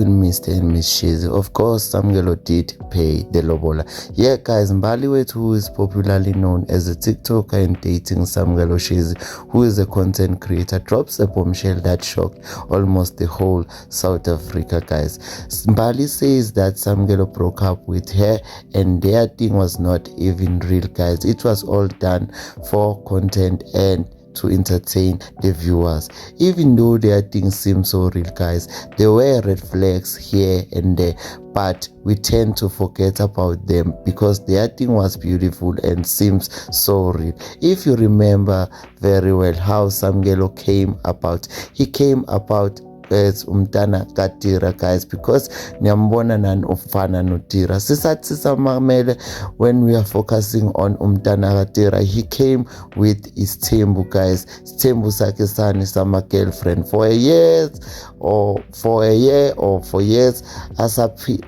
Mr. and Miss Shezi. Of course, Samkelo did pay the lobola. Yeah, guys, Mbali wethu, who is popularly known as a TikToker and dating Samkelo Shezi, who is a content creator, drops a bombshell that shocked almost the whole South Africa, guys. Mbali says that Samkelo broke up with her and their thing was not even real, guys. It was all done for content and to entertain the viewers. Even though their things seem so real, guys, there were red flags here and there, but we tend to forget about them because their thing was beautiful and seems so real. If you remember very well how Samkelo came about, he came about as umntana kaTira, guys, because niyambona nani ufana noTira. Sisathi sisamamele, when we are focusing on umntana kaTira, he came with isithembu, guys. Isithembu sakhe sani sama girlfriend for a year or for a year or for years asaphi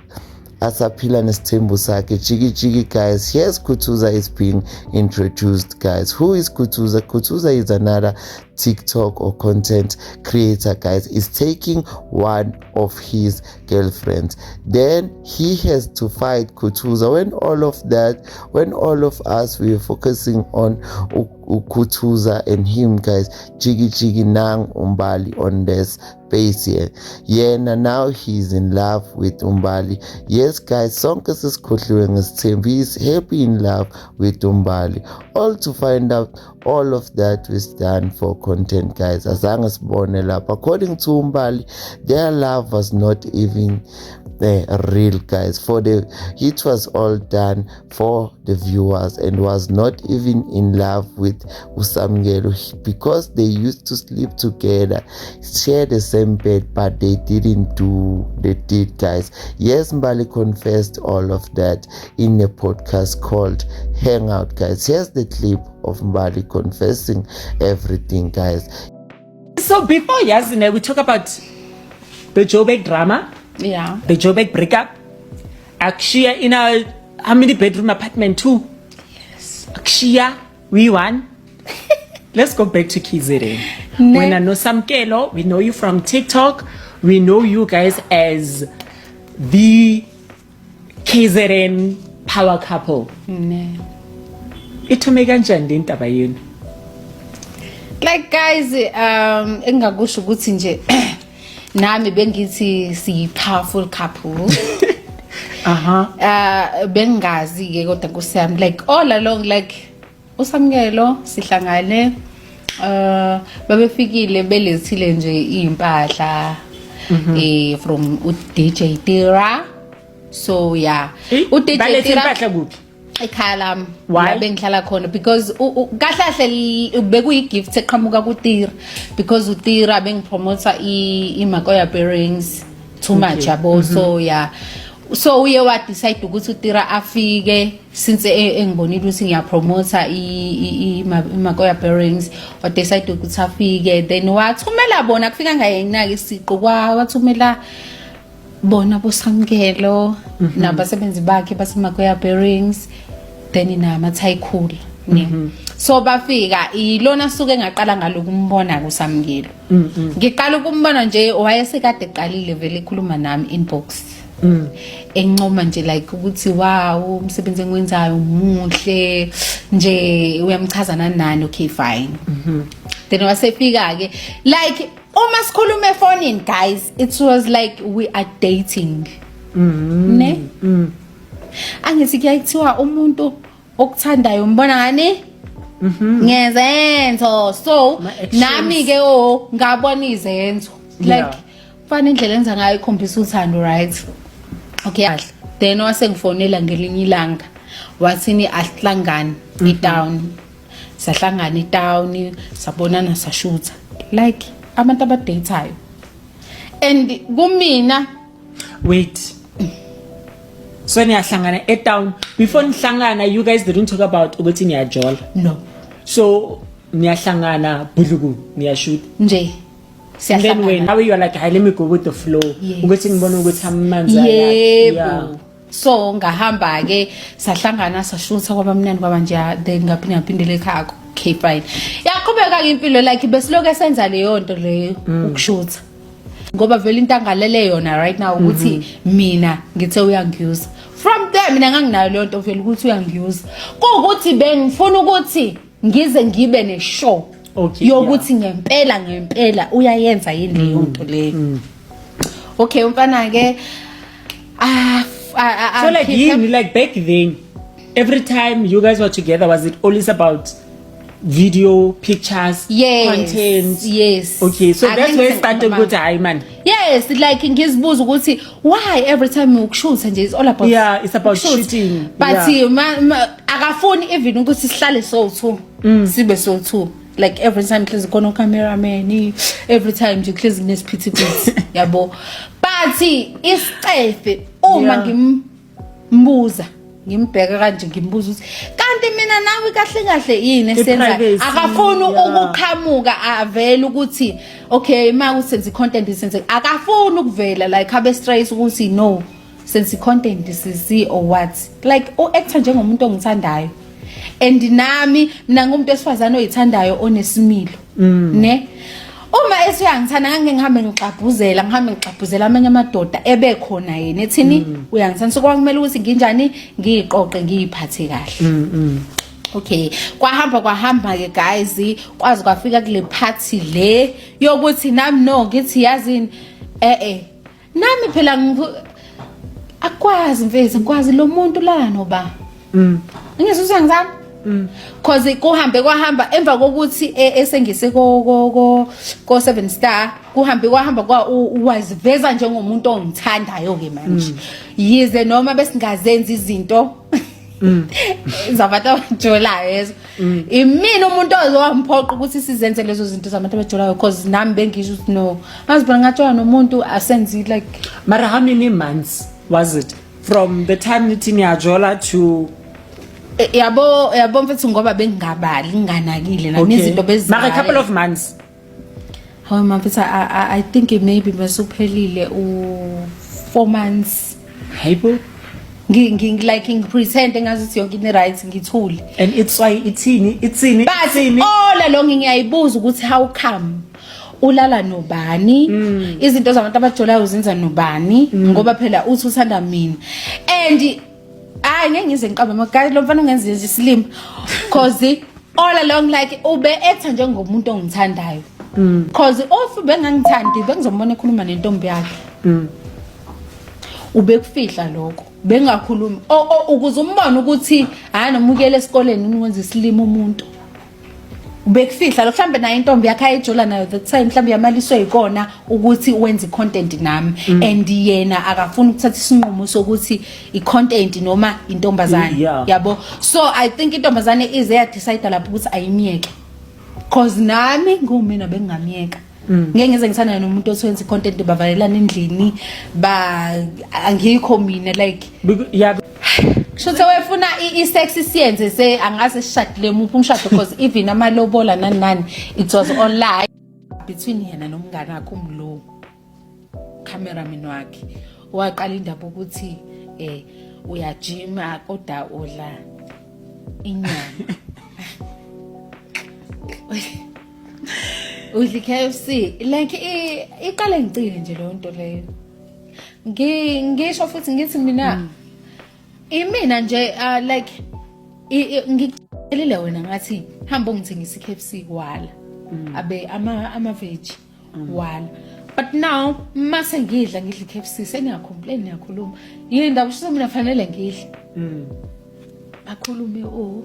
asaphila nesithembu sakhe jiki jiki, guys. Here's Kutuza is being introduced, guys. Who is Kutuza? Kutuza is another TikTok or content creator, guys. Is taking one of his girlfriends, then he has to fight Kutuza. When all of that, when all of us, we were focusing on uKutuza and him, guys, jiki jiki nang uMbali on this base here. Yena now he's in love with uMbali. Yes, guys, sonke sesikhohliwe ngesithembu. He's happy in love with uMbali, all to find out all of that was done for content, guys. Azange sibone lapha. According to uMbali, their love was not even the real, guys. For the it was all done for the viewers and was not even in love with uSamkelo because they used to sleep together, share the same bed, but they didn't do the deed, guys. Yes, Mbali confessed all of that in a podcast called Hangout, guys. Here's the clip of Mbali confessing everything, guys. So before Yazine, we talk about the Joburg drama, the Joburg breakup. Akshia in a how many bedroom apartment? Two. Yes. Akshia, we won. Let's go back to KZN. Ne. When I know Samkelo, we know you from TikTok. We know you guys as the KZN power couple. Ne. Ithome kanjani le ndaba yenu? Like, guys, engingakusho ukuthi nje nami bengithi siyi powerful couple. Bengazi ke kodwa, Nkosi yami, like all along, like uSamkelo sihlangane, babefikile belethile nje impahla from u DJ Tira, so yeah. U DJ Balethe Tira impahla kuphi? Ekhaya lami. Why? La bengihlala khona, because kahle kahle bekuyi-gift eqhamuka kuTira, because uTira bengipromota iMakoya Bearings too much, yabo. So yeah, so uye wa-decide ukuthi uTira afike since engibonile ukuthi ngiyapromota iMakoya Bearings, wa-decide ukuthi afike, then wathumela bona. Kufika ngayena-ke isiqu, wathumela bona boSamkelo nabasebenzi bakhe baseMakoya Bearings, then nama-tycool ne. So bafika, ilona suke ngaqala ngalo kumbona kuSamkelo. Ngiqala ukumbona nje, wayesekade eqalile vele ekhuluma nami inbox, encoma nje like ukuthi wow, umsebenzi engiwenzayo muhle nje, uyamchaza nani nani. Okay, fine. Then wasefika ke, like uma sikhuluma efonini, guys, it was like we are dating ne. Angithi kuyathiwa umuntu okuthandayo umbona ngani? Ngezenzo. So Ma-actions. Nami ke, oh, ngabona izenzo, like fana indlela enza ngayo ikhombisa uthando, right? Okay kahle. Then wasengifonela ngelinye ilanga, wathini, ahlangane e-town. Sahlangana e-town, sabonana, sashutha like abantu abadatayo, and kumina Wait, so niyahlangana e-town. Before nihlangana, you guys didn't talk about ukuthi niyajola? No. So niyahlangana budluku, niyashoot nje. And then when Siyahlangana. Now you are like, "Hey, let me go with the flow," Yes. ukuthi ngibone ukuthi amanzi ayaphi. Yebo. So ngahamba ke, sahlangana, sashutha, kwaba mnandi, kwaba nje. Then ngaphinde ngaphindela ekhaya. Okay, fine. Yaqhubeka ke impilo, like besiloke senza leyo nto leyo, ukushutha. Ngoba vele into angalele yona right now ukuthi mina ngithe uyangiyuza. From there mina nganginayo leyo nto vele ukuthi uyangiyuza. Kuwukuthi bengifuna ukuthi ngize ngibe ne-show yokuthi ngempela ngempela uyayenza yini leyo nto leyo. Okay, umfana ke ah So like yini, like back then, every time you guys were together, was it always about video, pictures, content? Yes. Okay, so that's where it started Angeke ukuthi hayi man. Yes, like ngizibuza ukuthi why every time ukushutha nje is all about Yeah, it's about ukushutha. shooting. But akafuni even ukuthi sihlale so two. Sibe so two. Like every time hlezi khona u-cameraman, every time nje kuhlezi kunesiphithiphithi, yabo. But isicefe uma ngimbuza, ngimbheka kanje, ngimbuza ukuthi kanti mina nawe kahle kahle yini esenza, I-privacy, akafuni ukuqhamuka avele ukuthi okay, ma kusenza i-content senze, akafuni ukuvela like abe straight ukuthi no, senze i-content sisi or what. Like u-actor njengomuntu ongithandayo, and nami mina ngumuntu wesifazane oyithandayo, onesimilo, ne uma esuyangithanda ngeke ngihambe ngixabhuzela, ngihambe ngixabhuzela amanye amadoda ebe khona yena ethini uyangithanda. So kwakumele ukuthi nginjani, ngiyiqoqe, ngiyiphathe kahle. Okay, kwahamba kwahamba ke guys, kwazi kwafika kule party le yokuthi nami no ngithi yazini, nami phela akwazi mfethu, akwazi lo muntu la noba ngizwe usangizami, cause kuhambe kwahamba emva kokuthi esengise ko 7 star, kuhambe kwahamba kwa waziveza njengomuntu ongithandayo ke manje, yize noma besingazenzi izinto zabantu abajolayo yezo. Imina umuntu ozowamphoqa ukuthi sizenze lezo zinto zabantu abajolayo, cause nami bengisho ukuthi no, ngazibona ngajola nomuntu asenzi like Mara how many months was it from the time nithi niyajola to Yabo mfethu, ngoba bengingabali, nginganakile nami izinto Mara a couple of months? Hawu mfethu, I think it maybe besuphelile u 4 months. Hayibo. Ngi like ngipretend engathi yonke into right, ngithule. And it's why ithini ithini But ithini? All along ngiyayibuza ukuthi how come ulala nobani, izinto zabantu abajolayo uzenza nobani, ngoba phela uthi uthanda mina. And hayi, ngeke ngize ngiqambe amagama, lo mfana ungenza nje isilima, cause all along like ube etha njengomuntu ongithandayo, cause if bengangithandi bengizombona ekhuluma nentombi yakhe. Ubekufihla lokho, bengakhulumi ukuze umbone ukuthi hayi, noma ukuyela esikoleni ukwenza isilima umuntu ubekufihla lo. Mhlambe naye intombi yakhe ayijola nayo that time mhlambe yamaliswe yikona ukuthi wenze i-content nami, and yena akafuni ukuthatha isinqumo sokuthi i-content noma intombazane. Yabo, so I think intombazane ize yadecide lapho ukuthi ayimiyeke, cause nami ngumina bengingamiyeka. Ngeke ngize ngithandane nomuntu othi wenza i-content, bavalelana endlini, ba angikho mina like Yeah. Kusho wefuna i-sex siyenze se angase sishadile muphi umshado, because even amalobola nani nani, it was online between yena nomngane wakhe umlo cameraman wakhe. Waqala indaba ukuthi uyajima kodwa udla inyama, udla i-KFC. Like iqale ngicile nje leyo nto leyo. Ngisho futhi ngithi mina imina nje like ngikutshelile wena ngathi hamba ungithengisa i-KFC, wala, abe ama veg wala, but now mase ngidla i-KFC seniyacomplain, niyakhuluma yini ndaba? Kusho mina fanele ngidle, bakhulume o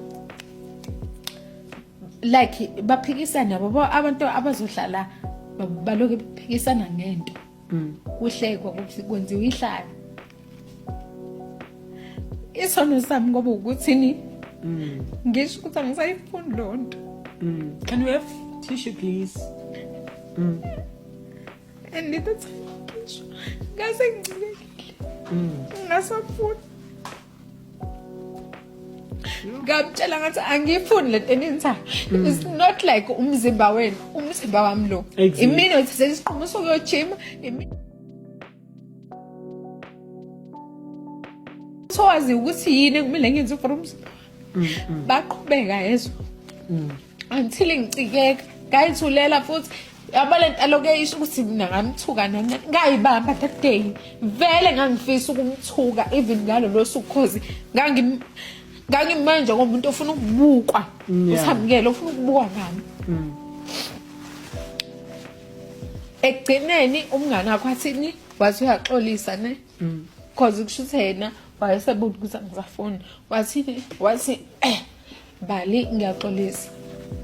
like baphikisana yabo abantu abazohlala baloke bephikisana ngento, kuhlekwa, kwenziwa ihlaya. Isono sami ngoba ukuthini, ngisho ukuthi angisayifuni loo nto. Can we have tissue, please? And the time ngisho ngase ngicikekile, ngingasafuni, ngamtshela ngathi angiyifuni lento eniyenzayo. It's not like umzimba wenu, umzimba wami lo. Imina othathe isinqumo sokuyojima, imina sowazi ukuthi yini ekumele ngenze for umzimba. Baqhubeka yezwa until ngicikeka, ngayithulela futhi. Yabo le nto lokhu eyisho ukuthi mina ngamthuka nani ngayibamba that day. Vele ngangifisa ukumthuka even ngalolo suku cause ngangimanje ngomuntu ofuna ukubukwa. Usamukele ofuna ukubukwa ngami. Ekugcineni umngane wakho wathini? Wathi uyaxolisa ne? Cause kusho ukuthi yena wayesebona ukuthi angisafuni. Wathini? Wathi Bali ngiyaxolisa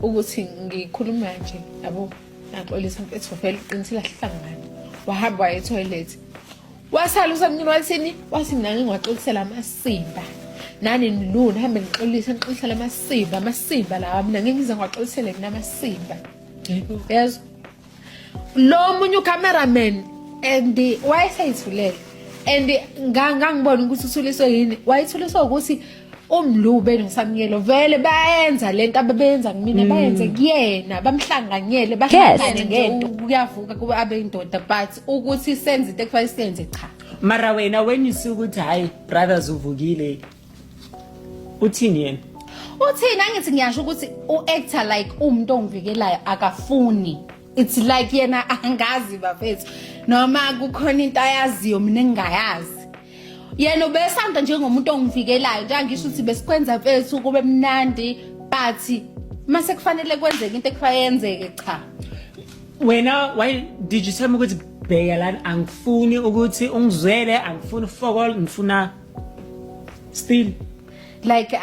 ukuthi ngikhuluma nje yabo ngiyaxolisa mfethu vele uqinisile ahlangane wahamba waya etoilet wasala usamncane wathini wathi mina ngingiwaxolisela amasimba nani niluna hambe ngixolise ngixolisele amasimba amasimba lawa mina ngeke ngize ngiwaxolisele mina amasimba yezwa lo munye ucameraman and wayeseyithulele and ngangibona ukuthi uthuliswe yini wayethuliswe ukuthi umlube nosamyelo vele bayenza lento ababenza kumina bayenze kuyena bamhlanganyele bahlangane ngento kuyavuka kube abe indoda but ukuthi senze into ekufanele siyenze cha Mara wena when you see ukuthi hayi brothers uvukile uthini yena? Uthini angithi ngiyasho ukuthi u-actor like umuntu ongivikelayo akafuni it's like yena angazi bafethu noma kukhona into ayaziyo mina engingayazi yena ubesanda njengomuntu ongivikelayo njengoba ngisho ukuthi besikwenza mfethu kube mnandi but mase kufanele kwenzeke into ekufanele yenzeke cha Wena why did you tell me ukuthi bheka lana angifuni ukuthi ungizwele angifuni ufokol ngifuna still like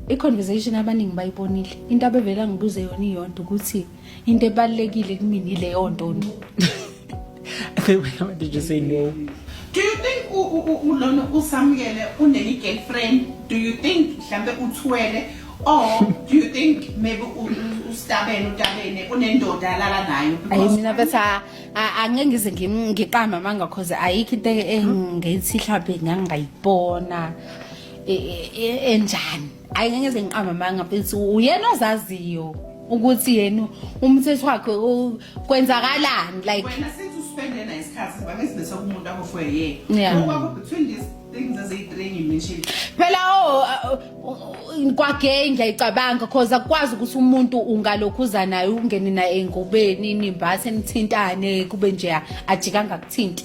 i-conversation abaningi bayibonile into abevela ngibuze yona iyodwa ukuthi into ebalulekile kumina ileyo nto nto What did you say no? Do you think ulona usamukele uneni girlfriend? Do you think mhlambe uthwele or do you think maybe ustabene utabene unendoda alala nayo? Ayi mina bethi angeke ngize ngiqamba amanga cause ayikho into engithi mhlawumbe ngangayibona enjani. Ayi ngeke ngize ngiqamba amanga mfethu uyena ozaziyo ukuthi yena umthetho wakhe kwenzakalani like wena since uspende naye isikhathi bange sibe sokumuntu akho for a year. Yeah. Okwakho between these things eziyi-three ngimentioned. Phela oh kwagay ngiyayicabanga cause akukwazi ukuthi umuntu ungalokhuza naye ungene naye engubeni nimbathe nithintane kube nje ajika ngakuthinti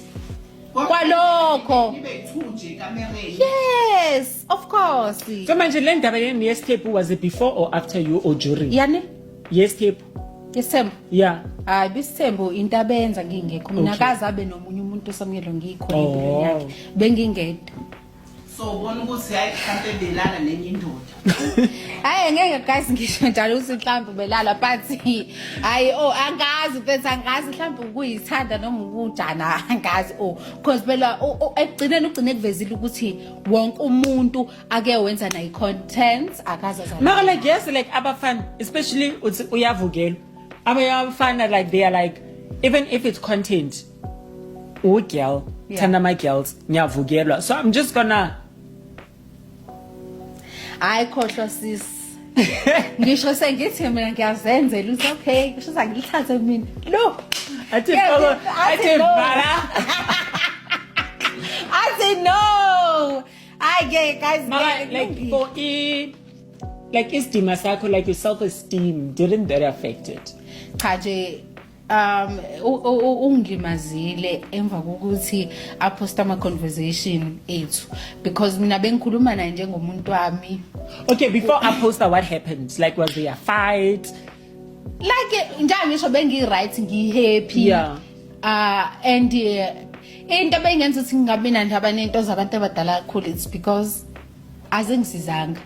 kwalokho Nibe two nje kamereni. Yes, of course. So manje le ndaba yeni yesithephu was it before or after you or during? Yani? Yesithephu. Yesithembu. Yeah. Hayi bisithembu into abenza ngingekho mina akaze abe nomunye umuntu osamukelo ngikhona empilweni yakhe bengingedwa. So ubona ukuthi hayi mhlampe belala nenye indoda. Hayi ngeke guys ngisho njalo ukuthi mhlambe belala but hayi oh angazi mfethu angazi mhlambe ukuyithanda noma ukujana angazi oh because phela ekugcineni ugcine kuvezile ukuthi wonke umuntu ake wenza nayi content akaze azala. Mara like yes like abafana especially uthi uyavukelwa. Abanye abafana like they are like even if it's content u-girl thanda ama-girls ngiyavukelwa so I'm just gonna Hayi khohlwa sis. Ngisho sengithi mina ngiyazenzela uthi okay kusho ukuthi angilithathe mina. Lo. Athi athi bala. Athi no. Hayi ke guys Mara, like for i like isidima sakho like your self esteem didn't that affect it? Cha nje ungilimazile emva kokuthi aposta ama conversation ethu because mina bengikhuluma naye njengomuntu wami. Okay, before I posta what happened? Like was there a fight? Like njengoba ngisho bengi right ngi happy. Yeah. And into bengenza ukuthi ngingabi nandaba nento zabantu abadala kakhulu it's because azengisizanga.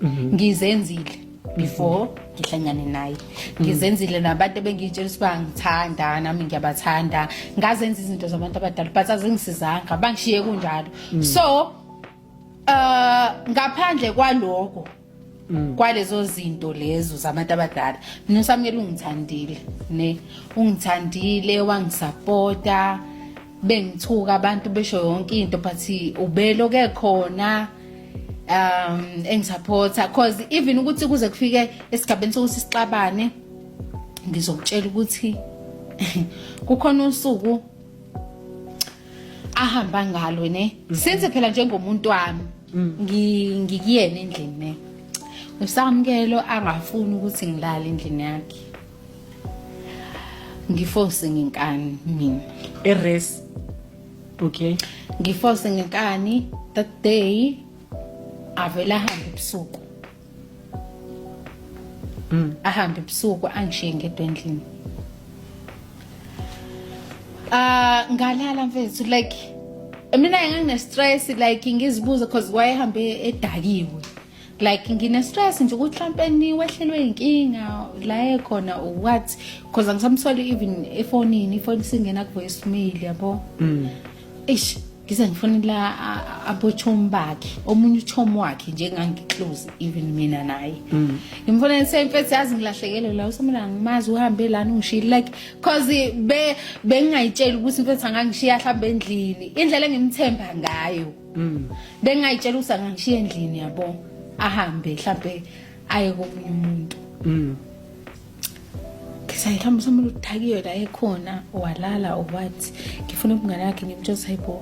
Ngizenzile before ngihlangane naye. Ngizenzile nabantu ebengitshela ukuthi bangithanda nami ngiyabathanda. Ngazenza izinto zabantu abadala but azengisizanga bangishiye kunjalo. So ngaphandle kwaloko kwalezo zinto lezo zabantu abadala mina uSamukela ungithandile ne ungithandile wangisupporta bengithuka abantu besho yonke into but ubeloke khona engisupporta cause even ukuthi kuze kufike esigabeni sokuthi sixabane ngizokutshela ukuthi kukhona usuku ahamba ngalo ne since phela njengomuntu wami ngikuyena endlini ne uSamukelo angafuni ukuthi ngilale endlini yakhe. Ngiforce ngenkani mina. Eres. Okay. Ngiforce ngenkani that day, avela ahambe ebusuku. Ahambe ebusuku, angishiye ngedwa endlini. Ah, ngalala mfethu, like mina ngangine stress, like ngizibuza because wayehambe edakiwe, like ngine stress nje ukuthi mhlampe ni wehlelwe inkinga la ekhona or what, because angisamsoli even efonini, ifoni singena ku voicemail, yabo. Eish, ngize ngifonela abochomi bakhe, omunye uchomi wakhe nje engangiclose even mina naye. Ngimfonela semfethu, yazi ngilahlekele la, usamela ngimazi, uhambe lana ungishiyile, like cause be bengingayitshela ukuthi mfethu angangishiya mhlawumbe endlini, indlela engimthemba ngayo. Bengingayitshela ukuthi angangishiya endlini, yabo, ahambe mhlawumbe aye komunye umuntu. Ngisayi mhlawumbe usamele udakiwe la ekhona, walala or what. Ngifuna umngane wakhe, ngimtshela ukuthi hayibo,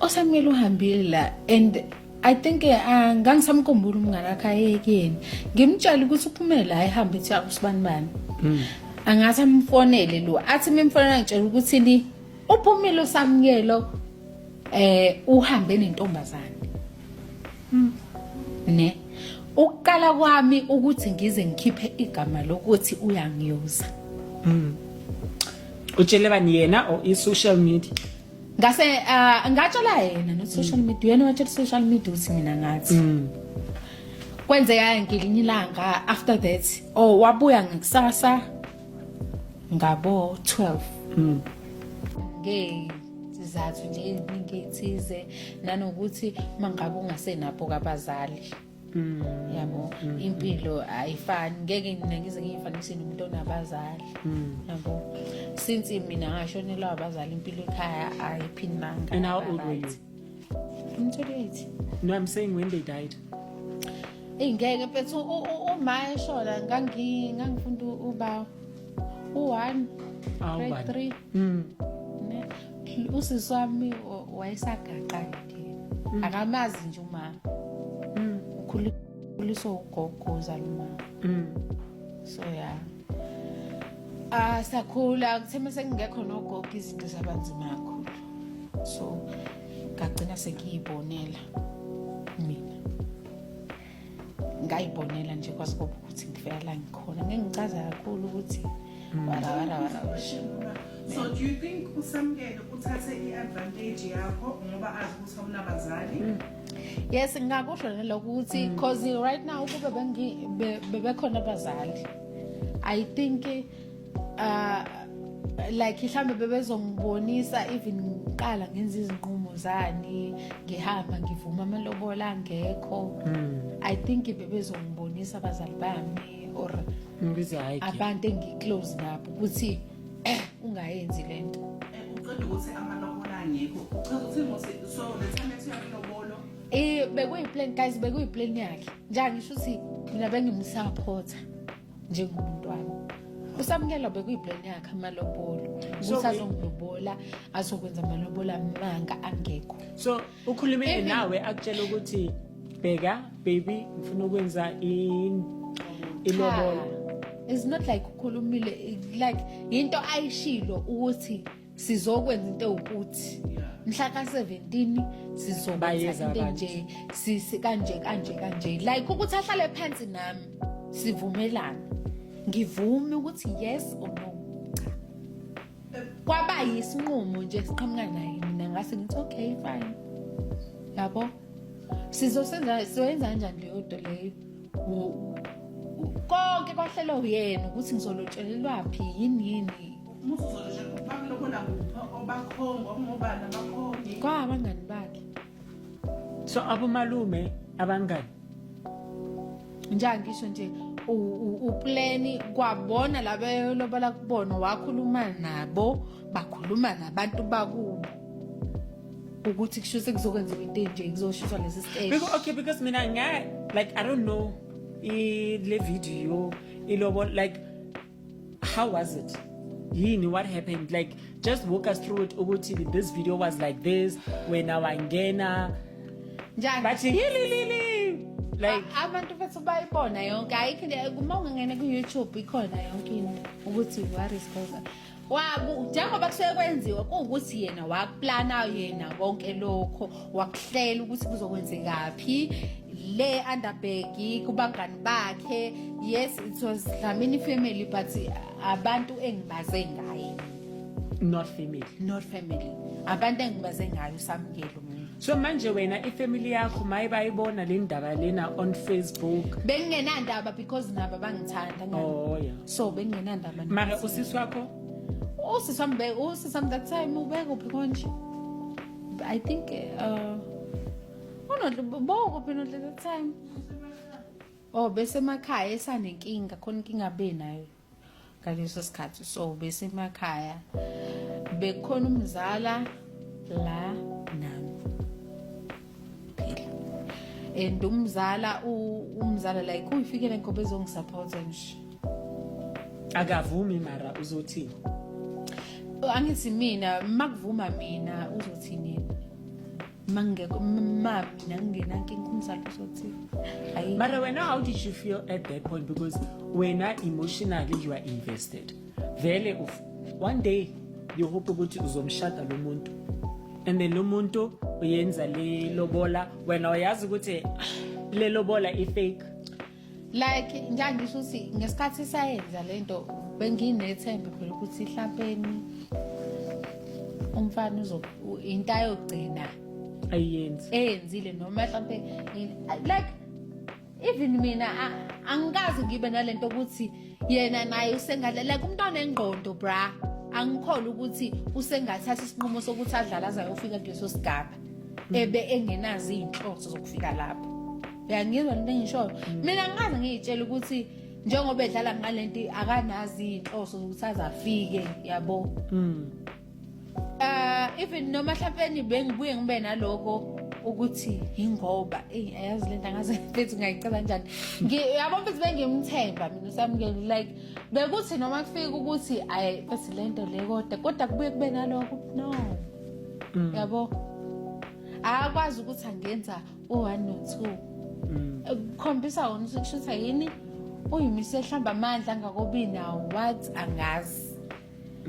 osamele uhambile la, and I think ngangisamkhumbula umngane wakhe aye kuyena, ngimtshela ukuthi uphumele la, ehambe ethi akusibani bani. Angathi amfonele lo, athi mimfonela ngitshela ukuthi ni uphumile uSamukelo, uhambe nentombazane. Ne ukuqala kwami ukuthi ngize ngikhiphe igama lokuthi uyangiyuza. Utshele bani, yena or i-social media? Ngase ngatshela yena, not social media. Yena watshela social media ukuthi mina ngathi. Kwenzeka ngelinye ilanga after that, oh, wabuya ngekusasa ngabo 12 ngezizathu nje eziningi ethize, nanokuthi mangabe ungasenabo abazali, yabo, impilo ayifani, ngeke mina ngize ngiyifanise nomuntu onabazali, yabo, since mina ngashonelwa abazali, impilo ekhaya ayiphindanga. And how old were you? I'm 28. No, I'm saying when they died. Eyi, ngeke mfethu, uma eshona ngangifunda uba u-one, Awu, grade bani. 3. Ne, usisi wami wayesagaqa nje, akamazi nje uma ukhuliswa ugogo ozala uma. So yeah, ah, sakhula, kuthe mase ngingekho nogogo izinto zabanzima kakhulu, so ngagcina sengiyibonela mina, ngayibonela nje kwazi kuba ukuthi ngifika la ngikhona. Ngeke ngichaza kakhulu ukuthi wara wara wara. So do you think uSamukele uthathe i-advantage yakho ngoba azi ukuthi awunabazali? Yes, ngingakusho nalokho ukuthi cause right now kube bebekhona abazali, I think like mhlambe bebezongibonisa even ngiqala ngenza izinqumo zani, ngihamba ngivuma amalobola angekho. I think bebezongibonisa abazali bami or Ngibiza hayi ke. abantu engiclose nabo ukuthi ungayenzi lento. Uqeda ukuthi amalobolo angekho, uchaza ukuthi musi so the time ethi uyakulobolo? Bekuyiplan guys, bekuyiplan yakhe. Njalo ngisho ukuthi mina bengimsupporta njengomuntu wami. Usamukela bekuyiplan yakhe amalobolo. So Ukuthi azongilobola, azokwenza amalobolo amanga angekho. So ukhulume nawe akutshela ukuthi bheka baby, ngifuna ukwenza ilobolo? Cha. It's not like ukhulumile, like into ayishilo ukuthi sizokwenza into ewukuthi mhla ka-17 sizokwenza Bayeza into abantu. nje sisi kanje kanje kanje, like ukuthi ahlale phansi nami sivumelane, ngivume ukuthi yes or no. Cha, kwaba yisinqumo nje siqhamuka naye, mina ngase ngithi okay, fine, yabo, sizosenza, sizoyenza kanjani leyo nto leyo. Konke kwahlelwa uyena ukuthi ngizolotshelelwaphi, yini yini. Musi uzolotshelwa, bakulobola kuphi, obakhongo ngobani abakhongi? Kwabangani bakhe. So abomalume, abangani? Njalo ngisho nje uplani kwabona laba lobola kubona, wakhuluma nabo, bakhuluma nabantu bakubo ukuthi kusho sekuzokwenziwa into enje, kuzoshuthwa lesi siteshi. Because, okay, because mina nga like I don't know le video ilobo, like how was it, yini, what happened? Like just walk us through it ukuthi this video was like this, wena wangena Njani? Bathi yililili Like Abantu bethu bayibona yonke, ayikho into. Uma ungangena ku-YouTube ikhona yonke into ukuthi what is going on. Wabu njengoba kusuke kwenziwa kuwukuthi yena wakuplana yena konke lokho, wakuhlela ukuthi kuzokwenzekaphi le underbag kubangani bakhe. Yes, it was Dlamini family, but abantu engibaze ngaye. Not family. Not family, abantu engibaze ngayo uSamukelo mina. So manje wena ifamily yakho maye bayibona le ndaba lena on Facebook? Bengingenandaba because nabo bangithanda ngani. Oh yeah. So bengingenandaba. Mara usisi wakho? Usisi wami usisi wami that time ubekuphi konje? I think uNonhle, bowukuphi Nonhle that time? Oh, besemakhaya esanenkinga khona, inkinga benayo ngaleso sikhathi, so besemakhaya, bekukhona umzala la nami phela, and umzala umzala like uyifikele ngoba ezongisupporta nje. Akavumi, mara uzothini? Angithi mina makuvuma mina uzothini yena mangekho, ma mina ngingenankinga umzali uzothini? Ayi. Mara wena, how did you feel at that point? Because wena emotionally you are invested vele. One day you hope ukuthi uzomshada lo muntu, and then lo muntu uyenza le lobola, wena uyazi ukuthi le lobola i-fake. Like njengisho ukuthi ngesikhathi sayenza lento benginethemba phela ukuthi hlapeni umfana uzo into ayogcina ayiyenzi. Eyenzile noma mhlampe like even mina angikaze ngibe nalento ukuthi yena naye usengadla, like umntwana engqondo bra, angikholwa ukuthi usengathatha isinqumo sokuthi adlale aze ayofika kuleso sigaba ebe engenazo iy'nhloso zokufika lapho. Uyangizwa lento engishoyo? Mina ngikaze ngiy'tshela ukuthi njengoba edlala ngalento akanazi iy'nhloso zokuthi aze afike, yabo. Even noma mhlawumbe bengibuye ngibe naloko ukuthi ingoba eyi ayazi lento angaze mfethu ngayicela kanjani. Yabo mfethu, bengimthemba mina uSamukele, like bekuthi noma kufika ukuthi ayi mfethu lento le, kodwa kubuye kube naloko no, yabo, akakwazi ukuthi angenza u-1 no-2. Kukhombisa wona ukuthi kusho yini uyimise ehlamba amandla angakobi nawo what angazi,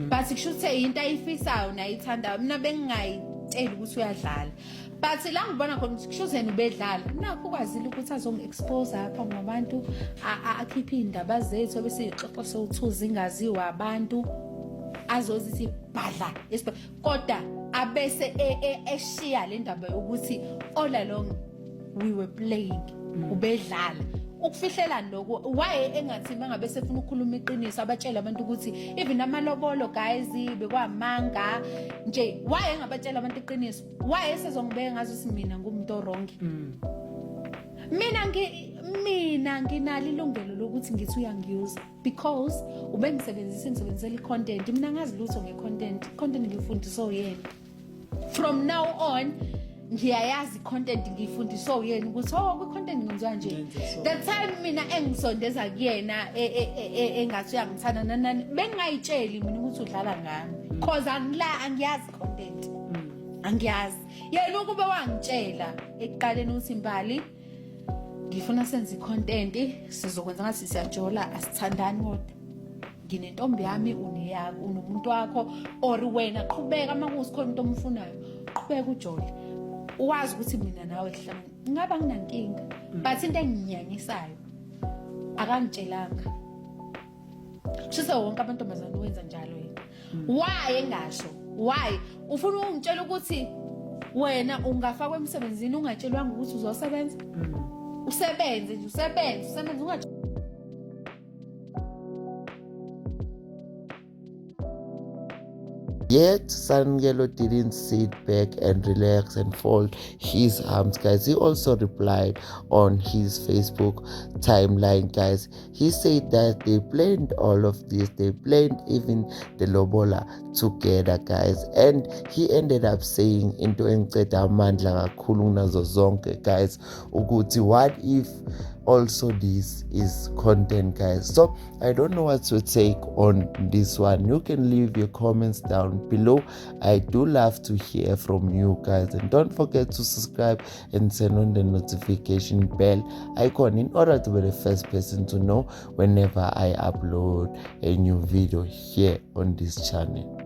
but kusho ukuthi into ayifisayo nayithandayo. Mina bengingayitsheli ukuthi uyadlala, but la ngibona khona ukuthi kusho yena ubedlala, nakho ukwazile ukuthi azongi-expose phambi kwabantu, akhiphe iy'ndaba zethu ebese iy'xoxo sowu-two zingaziwa abantu, azozithi bhadla kodwa abese eshiya le ndaba yokuthi all along we were playing, ubedlala. Ukufihlelani lokho? Why engathi mangabe sefuna ukukhuluma iqiniso abatshela abantu ukuthi even amalobolo guys bekwamanga nje? Why engabatshela abantu iqiniso? Why esezongibeka ngazi ukuthi mina ngumuntu owrong? Mina nginalo ilungelo lokuthi ngithi uyangiyuza because ubengisebenzisa, ngisebenzisela i-content. Mina ngazi lutho nge-content, content ngiyifundiswe uyena. From now on ngiyayazi i-content, ngiyifundiswe uyena ukuthi oh, kwi-content ngenziwa nje. Ngenze so. The time mina engisondeza kuyena engathi uyangithanda nanani, bengingayitsheli mina ukuthi udlala ngami cause angila angiyazi i-content, angiyazi. Yena ukube wangitshela ekuqaleni ukuthi Mbali, ngifuna senze i-content, sizokwenza ngathi siyajola, asithandani, kodwa nginentombi yami, uneyakho, unomuntu wakho, or wena qhubeka uma kusikhona umuntu omfunayo, qhubeka ujole, wazi ukuthi mina nawe sihlangene, ngaba nginankinga. But into enginyanyisayo, akangitshelanga. Kushise wonke amantombazane wenza njalo yena. Why engasho? Why ufuna ukungitshela ukuthi wena ungafakwa emsebenzini ungatshelwanga ukuthi uzosebenza, usebenze nje, usebenze, usebenze ungatshelwanga? Yet Samkelo didn't sit back and relax and fold his arms, guys. He also replied on his Facebook timeline, guys. He said that they planned all of this. They planned even the lobola together, guys. And he ended up saying into engiceda amandla kakhulu kunazo zonke, guys, ukuthi what if Also, this is content, guys. So I don't know what to take on this one. You can leave your comments down below. I do love to hear from you guys, and don't forget to subscribe and turn on the notification bell icon in order to be the first person to know whenever I upload a new video here on this channel.